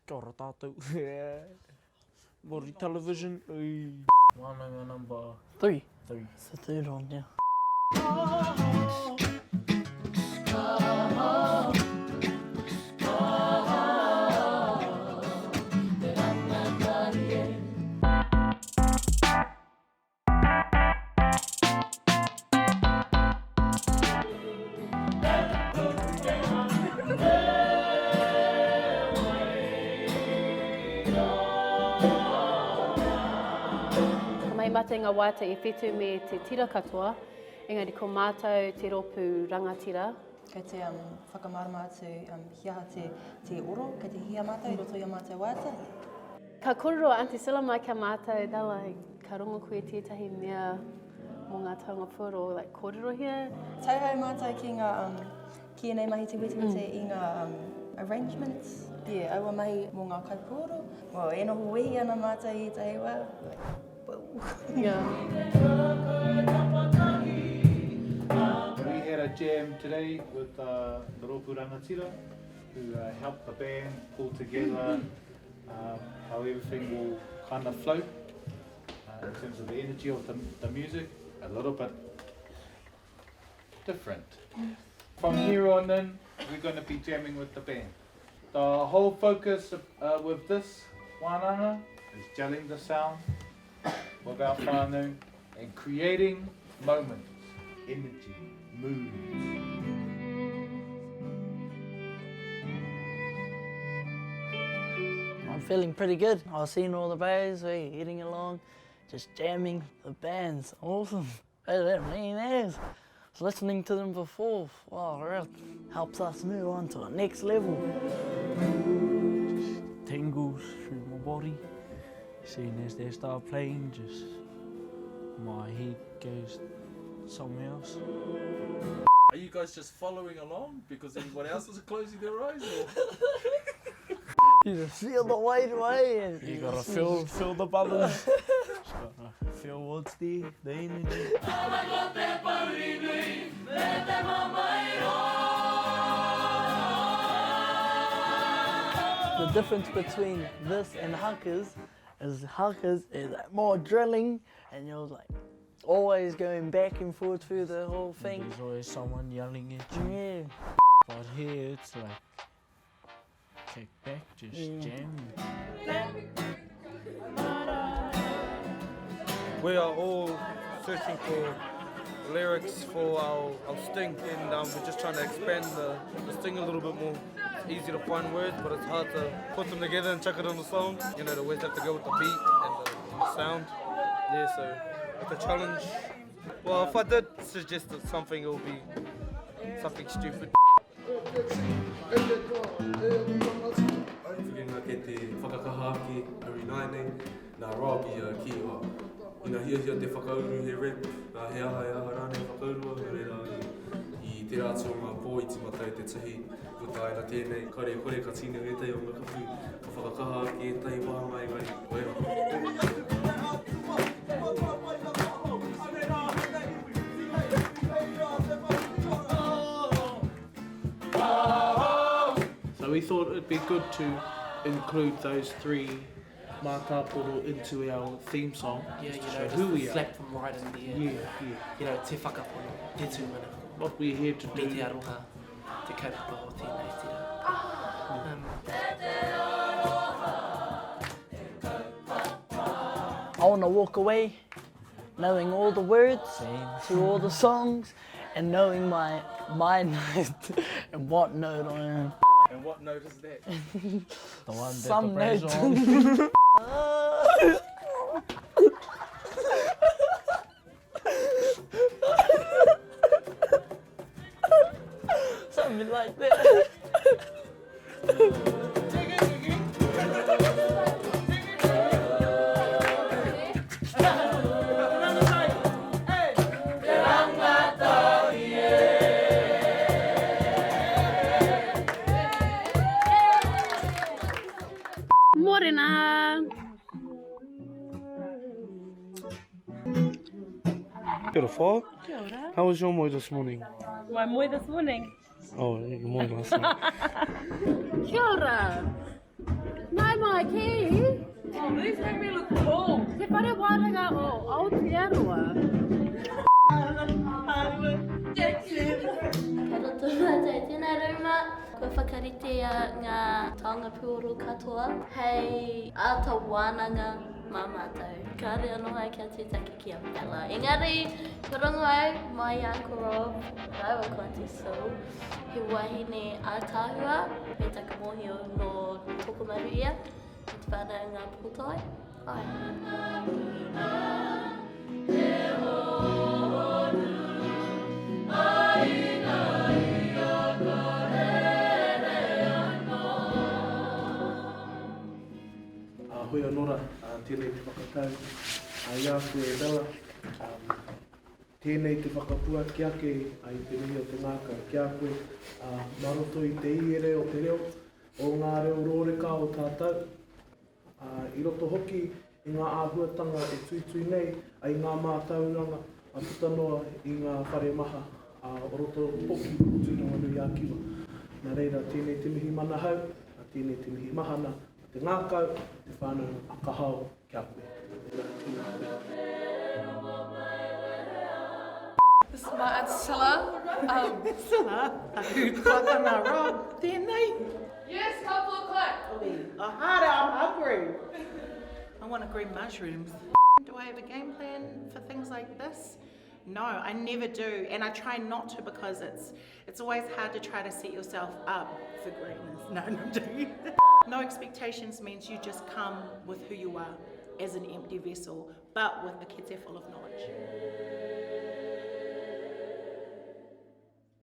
Kia ora tātou. Māori Television. Wānanga number 3. 3. It's the third one, yeah. Ka mahi mātou i ngā waiata e whetū me te tira katoa, engari ko mātou te rōpū rangatira. Kei te um, whakamārama atu um, he aha te, te oro, kei te hia mātou i roto i a mātou waiata. Ka kōrero a Aunty Silla mai ki a mātou, they're like, ka rongo koe tētahi mea mō ngā taonga puoro, like, kōrerohia. Tauhou mātou ki ngā, um, ki ēnei mahi te wetewete i ngā um, arrangements, yeah, aua mahi mō ngā kaipuoro. Well, e noho wehi ana mātou i ētahi wā, like, whoa. Yeah. We had a jam today with uh, the Rōpū Rangatira who uh, helped the band pull together um, how everything will kind of flow uh, in terms of the energy of the, the music, a little bit different. From here on in, we're going to be jamming with the band. The whole focus uh, with this wānanga is gelling the sound with our whānau and creating moments, energy, moods. I'm feeling pretty good. I've seen all the bands, we're getting along, just jamming. The band's awesome. I was listening to them before. Wow, it helps us move on to the next level. Just tingles through my body. Seeing as they start playing, just my head goes somewhere else. Are you guys just following along because everyone else is closing their eyes? Or? You just feel the weight away. And You gotta feel, feel the bubbles. Just gotta feel what's there, the energy. The difference between this and hakas is hakas is more drilling and you're like always going back and forth through the whole thing. There's always someone yelling at you. Yeah. But here it's like kick back, just jam. We are all searching for lyrics for our, our sting and um, we're just trying to expand the, the sting a little bit more. It's easy to find words, but it's hard to put them together and chuck it on the song. You know, the words have to go with the beat and the, and the sound. Yeah, so it's a challenge. Well, if I did suggest something, it would be something stupid. Whiringa kei te whakakaha ake au ināianei, nā Rob i kī oh, ina hiahia te whakauru he rap, nā he aha he aha rānei whakaurua, nō reira i, i tērā atu o ngā pō i tīmata ai te tuhi, puta ai rā tēnei, kare kore ka tīnei ētahi o ngā kupu, ka whakakaha ake ētahi wāhanga engari, waiho. So we thought it'd be good to include those 3 mātāpono into our theme song. Yeah, just you to know, show just who we are. slap them right in there. Yeah, yeah. You know, te whakapono, te tūmanako. What we're here to Me do. te aroha, te kaupapa o tēnei tira. Um, I want to walk away knowing all the words Same. to all the songs and knowing my my note and what note I am. And what note is that? The one that Some the brass note. on. Something like that. Morena! Kia ora, wha. Kia ora. How was your moe this morning? My moe this morning. Oh, your moe last night. Kia ora! Nā. ki Oh, these make me look cool. Te Whare Wānanga o Aotearoa. Kei roto mātou i tēnei rūma, kua whakaritea ngā taonga puoro katoa hei āta wānanga mā mātou. Kāre anō au kia tūtaki ki a Bella. Engari, kua rongo au mai i a Uncle Rob rāua ko Aunty Syl, he wahine ātaahua me taku mōhio nō Tokomaru ia, i te whānau o Ngā Pōtae. Āe. Ā, hoi anō rā, tēnei te whakatau i a koe e Bella, tēnei te whakapuaki ake i te mihi o te ngākau ki a koe, ā, mā roto i te iere o te reo, o ngā reo rōreka o tātou, ā, i roto hoki i ngā āhuatanga e tuitui nei i ngā mātauranga puta noa i ngā whare maha o roto hoki o Tūranganui-a-Kiwa. Nā reira, tēnei te mihi manahau, tēnei te mihi mahana, te ngākau, te whānau a Kahao ki a koe. Tēnā, tēnā koe. This is my aunt Silla. Silla, aku tuakana Rob, tēnei. Yes, couple of clap. Ahara, I'm hungry. I want a green mushrooms. Do I have a game plan for things like this? No, I never do, and I try not to because it's it's always hard to try to set yourself up for greatness. No, no, do. No expectations means you just come with who you are as an empty vessel, but with a kete full of knowledge.